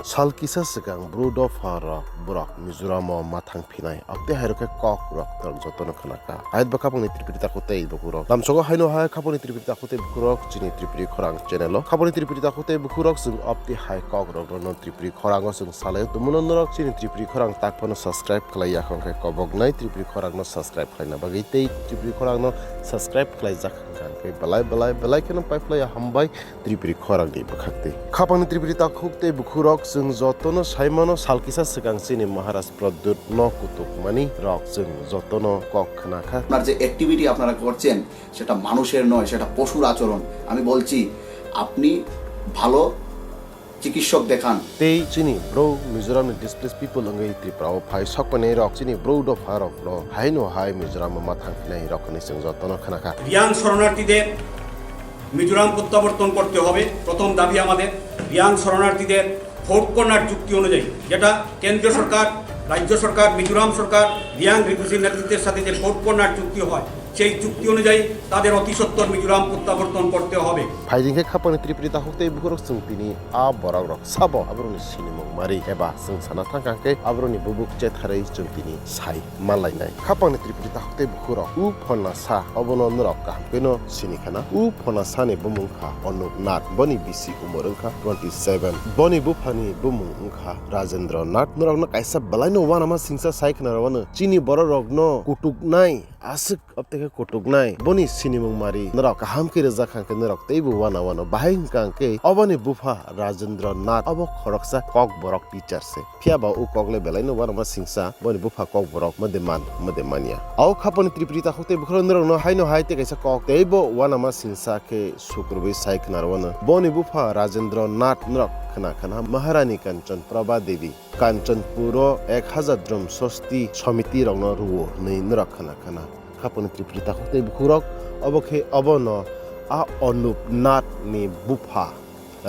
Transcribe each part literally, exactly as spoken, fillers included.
Sal kisa swkang bru dopha rok borok Mizoram o ma thang phinai, abtwi hai rok khe kok rok norok jotono khna kha. Hai ba khapangni Tripuri takhuk tei bukhuk rok. Lamsogo haino hai khapangni Tripuri takhuk tei bukhuk rok chini Tripuri khorang channel o. Khapangni Tripuri takhuk tei bukhuk rok chwng abtwi hai kok rok no Tripuri khorang o chwng salai o. Tumuno norok chini Tripuri khorang tak phano subscribe khlai ya khong khe kobok nai Tripuri khorang no subscribe khlaina bagwi tei Tripuri khorang no subscribe khlai jak hwnkha hwnkhe belai belai belai kheno pai phlai ya hambai. Tripuri khorang ni bwkhak tei khapangni Tripuri takhuk tei bukhuk rok chwng jotono sai mano sal kisa swkang chini Maharaj Pradyut no kutuk mani rok chwng jotono kok khna kha. আপনার যে অ্যাক্টিভিটি আপনারা করছেন, সেটা মানুষের নয়, সেটা পশুর আচরণ। আমি বলছি, আপনি ভালো চিকিৎসক দেখান। Tei chini bro Mizoram ni displaced people wngwi Tripura o phai sokpani rok chini bro dopha rok no haino hai Mizoram o ma thang phinai rok hwnwi chwng jotono khna kha. Reang শরণার্থীদের মিজোরাম প্রত্যাবর্তন করতে হবে। প্রথম দাবি আমাদের রিয়াং শরণার্থীদের four corner চুক্তি অনুযায়ী, যেটা কেন্দ্রীয় সরকার, রাজ্য সরকার, মিজোরাম সরকার, রিয়াং রিফিউজি নেতৃত্বের সাথে যে ফোর কর্নার চুক্তি হয়, সেই চুক্তি অনুযায়ী তাদের অতি সত্বর মিজোরাম প্রত্যাবর্তন করতে হবে। Phaidi khe khapangni Tripuri takhuk tei bukhuk rok chwng tini a borok rok sabo aborokni sinimung mari eba chwng sana thangkha khe aborokni bubuk chetharwi chwng tini sai manlainai. Khapangni Tripuri takhuk tei bukhuk rok u phonna sa obono norok kaham kheno sini khana. U phonna sani bumung kha Anup Nath, boni bisi umor wngkha twenty seven. Boni buphani bumung wngkha Rajendra Nath. Norokno kaisa belaino uanama singsa sai khna rwano chini borok rokno kutuknai aswk. Abtwi khe kutuknai boni sinimung mari norok kaham khe rijak hwnkhe norok teibo uana uano. Bahai hwnkha hwnkhe oboni bupha Rajendra Nath obo khoroksa kokborok teacher se. Phiya ba o kok le belai no uanama singsa boni bupha kokborok modeman modemanya. O khapangni Tripuri takhuk tei bukhuk rok norok no haino hai tei kaisa kok teibo uanama singsa khe sukrubui sai khna rwano. Boni bupha Rajendra Nath norok khna khna Maharani Kanchan Prabha Devi. Kanchanpuro ek hazar drum sosti somiti rokno rwo hwnwi norok khna khna. Khapangni Tripuri takhuk tei bukhuk rok obo khe obono a Anup Nath ni bupha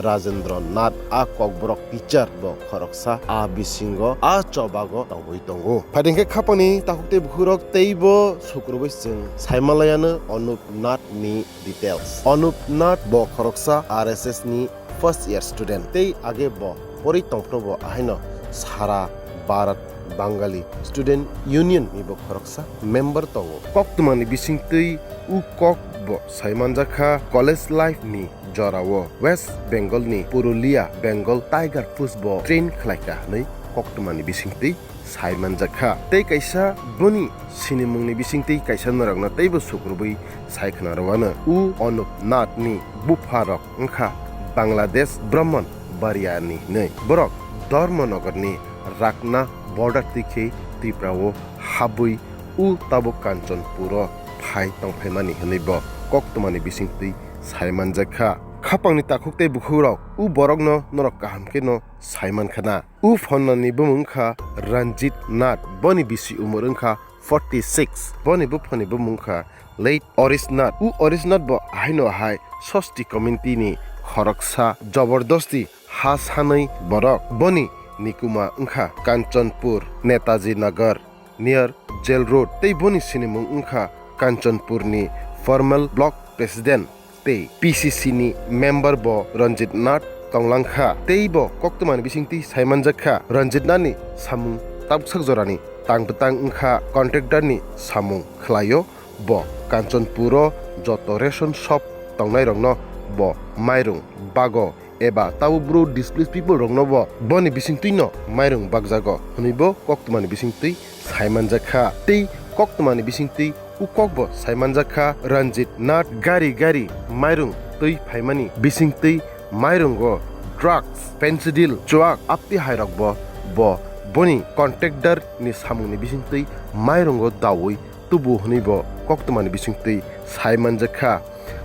Rajendra Nath a kokborok teacher bo khoroksa a bisingo a chobago tongwi tongo. Phaidi khe khapangni takhuk tei bukhuk rok teibo sukrubui chwng saimanlaiano Anup Nath ni details. Anup Nath bo khoroksa R S S ni first year student tei age bo porwi tongphuru bo ahaino sara Bharat Bangali Student Union ni bo khoroksa member tongo. Koktwmani bisingtwi u kok bo saimanjakha college life ni jorao West Bengal ni Purulia Bengal Tiger Force bo train khlaikha hwnwi koktwmani bisingtwi saimanjakha. Tei kaisa boni sinimungni bisingtwi kaisa norokno teibo sukrubui sai khna rwano. U Anup Nath ni bupha rok wngkha Bangladesh Brahman Bariani hinwi. Borok Dharmanagar ni Rakna border twi khe Tripura o habwi u tabuk Kanchanpur o phai tongphaimani hinwi bo koktwmani bisingtwi saimanjakha. Khapangni takhuk tei bukhuk rok u borokno norok kaham khe no saimankhana. U phonna ni bumung wngkha Ranjit Nath, boni bisi umor wngkha forty six, boni buphani bumung wngkha late Orish Nath. U Orish Nath bo ahaino ahai sosti community ni khoroksa, jobordosti ha sanwi borok. Boni nikuma wngkha Kanchanpur, Netaji Nagar, near Jail Road, tei boni sinimung wngkha Kanchanpur ni formal block president. Tei P C C ni member bo Ranjit Nath tonglangkha. Tei bo koktwmani bisingtwi saimanjakha, Ranjit Nath ni samung tabuksak jorani tang bwtang wngkha contractor ni samung khlaio. Bo Kanchanpur o joto ration shop tongnairokno bo mairung bago eba tabuk bru displaced people rokno bo boni bisingtwino mairung bakjago hwnwi bo koktwmani bisingtwi saimanjakha. Tei koktwmani bisingtwi u kok bo saimanjakha, Ranjit Nath gari gari mairung twi phaimani bisingtwi mairungo drugs, fentanyl, chuak, apti hairok bo, bo boni contractor ni samungni bisingtwi mairungo daui tubu hwnwi bo koktwmani bisingtwi saimanjakha.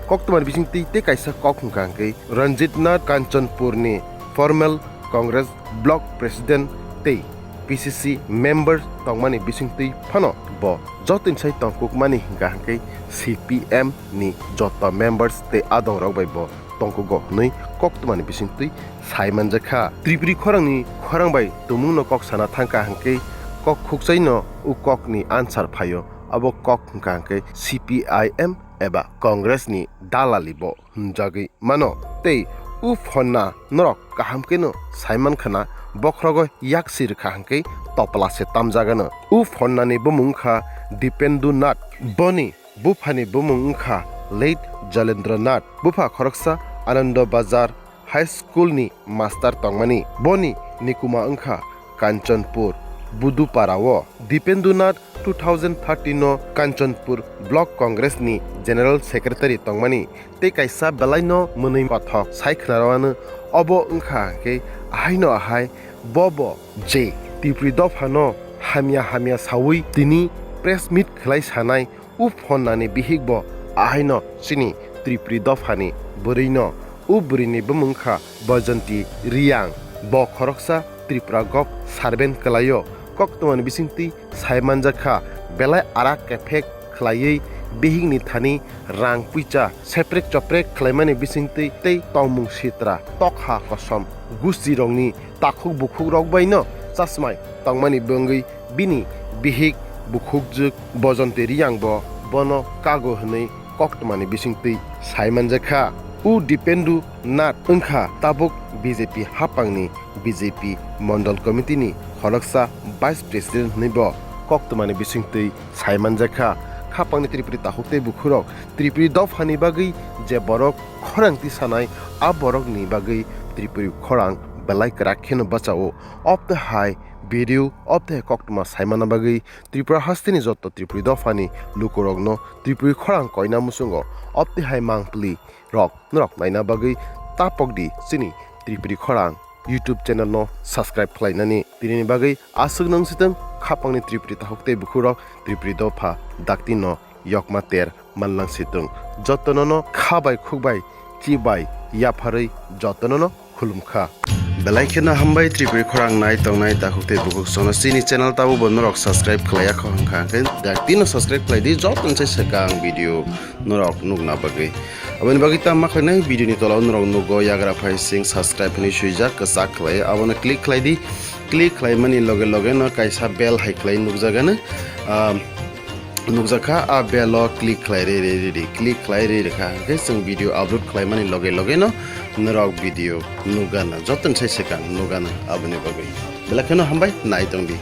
Koktwmani bisingtwi tei kaisa kok hwnkha hwnkhe Ranjit Nath Kanchanpur ni formal Congress block president tei P C C member tongmani bisingtwi phano bo jotonisai tongkukmani hwnkha hwnkhe C P M ni joto members tei adongrok bai bo tongkugo hwnwi koktwmani bisingtwi saimanjakha. Tripuri khorangni khorang bai tumungno kok sana thangkha hwnkhe kok khukchaino u kokni answer phaio, abo kok hwnkha hwnkhe C P I M eba Congress ni dalali bo hwnjagwi mano. Tei U phonna norok kaham kheno saiman khna, bokhrogo yak si rwkha hwnkhe topla se tamjagano. U phonnani bumung wngkha Dipendu Nath. Boni buphani bumung wngkha late Jalendra Nath. Bupha khoroksa Anando Bazar High School ni master tongmani. Boni nikuma wngkha Kanchanpur, Budupara o. Dipendu Nath two thousand thirteen no Kanchanpur Block Congress ni General Secretary tongmani tei kaisa belai no mwnwi kothok sai khwnarwano. Obo wngkha hwnkhe ahaino ahai bo bo je Tripuri dopha no hamya hamya saui tini press meet khlai sanai. U phonnani bihik bo ahaino chini Tripuri dophani bwrwi no. U bwrwini bumung kha Bajanti Riyang. Bo khoroksa Tripura gov servant kwlaio. Koktwmani bisingtwi sai manjak kha, belai arak kephek khlaiwi bihikni thani rang puicha seprek choprek khlaimani bisingtwi tei tongmung sitra tokha kosom gusti rokni takhuk bukhuk rok bai no chasmai tongmani bwngwi bini bihik bukhukjwk Bajanti Riyang bo bono kago hwnwi koktwmani bisingtwi sai manjak kha. U Dipendu Nath wngkha tabuk B J P hapangni B J P Mondol Committee ni khoroksa Vice President hwnwi bo koktwmani bisingtwi sai manjak kha. Khapangni Tripuri takhuk tei bukhurok Tripuri dophani bagwi je borok khorang tisanai, a borokni bagwi Tripuri khorang belai kwrak kheno bachao. Obtwi hai video, obtwi hai koktwma saimana bagwi Tripura hasteni jotto Tripuri dophani lukurokno Tripuri khorang koina muchungo obtwi hai mangpili rok norok naina bagwi tapok di chini Tripuri khorang YouTube channel no subscribe khlainani. Tinini bagwi aswk nang sitwng khapangni Tripuri takhuk tei bukhurok Tripuri dopha dakti no yokma ter manlang sitwng. Jottono no kha bai khuk bai chi bai yapharwi jottono no khulum kha. Belai kheno hambai Tripuri khorang nai tongnai takhuk tei bukhuk sono chini channel tabo bo norok subscribe khlaiya kho hwnkha hwnkhe dakti no subscribe khlai di, jotoni sai swkang video norok nukna bagwi. Aboni bagwi tamo ma khlainai, video ni tola o norok nugo yagra phai sing subscribe hinwi swijak kwchak khlai, abono click khlai di. Click khlaimani loge loge no kaisa bell hai khlai nukjagano, ah, nukjakha, a bell o click khlai ri ri ri ri, click khlai ri rikha hwnkhe chwng video upload khlaimani loge loge no norok video nukgana, jotoni sai swkang nukgana. Aboni bagwi belai kheno hambai, nai tong di.